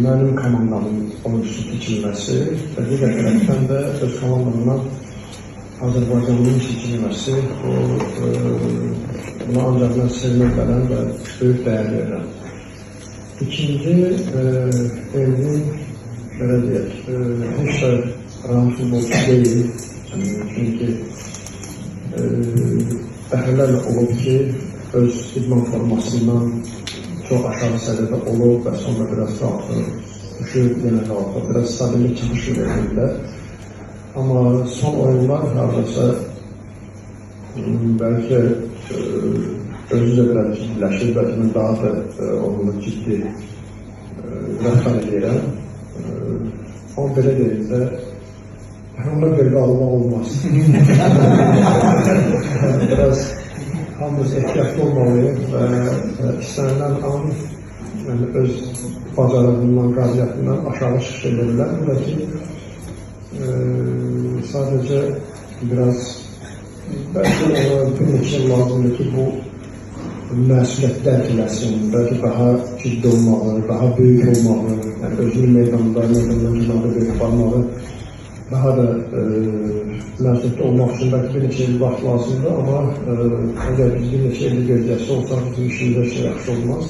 Mənim komandamın oyunçusu seçilməsi və digər tərəfdən də öz komandamdan Azərbaycanlının seçilməsi, o buna ancaq mən sevinə bilərəm və böyük dəyər verirəm. İkinci, Elvin, belə deyək, heç də rahat futbolçu deyil. Yəni, çünki dəfələrlə olub ki, öz idman formasından çox aşağı səviyyədə olub və sonra biraz qalxır, düşür, yenə qalxır, biraz stabillik çatışmır Elvində. Amma son oyunlar hardasa bəlkə özü də biraz ciddiləşir, bəlkə mən daha da onunla ciddi rəftar edirəm. Amma belə deyim də, ona görə almaq olmaz. Biraz hamımız ehtiyatlı olmalıyıq və istənilən an, yəni öz bacarığından, qabiliyyətindən aşağı çıxış edə bilər. Bu da ki, sadəcə biraz bəlkə ona bir neçə il lazımdır ki, bu məsuliyyəti dərk eləsin, bəlkə daha ciddi olmağı, daha böyük olmağı, yəni özünü meydanda, meydandan kənarda böyük aparmağı, daha da məsuliyyətli olmaq üçün bəlkə bir neçə il vaxt lazımdır, amma əgər biz bir neçə il gözləsə olsaq, bizim işimiz heç də yaxşı olmaz.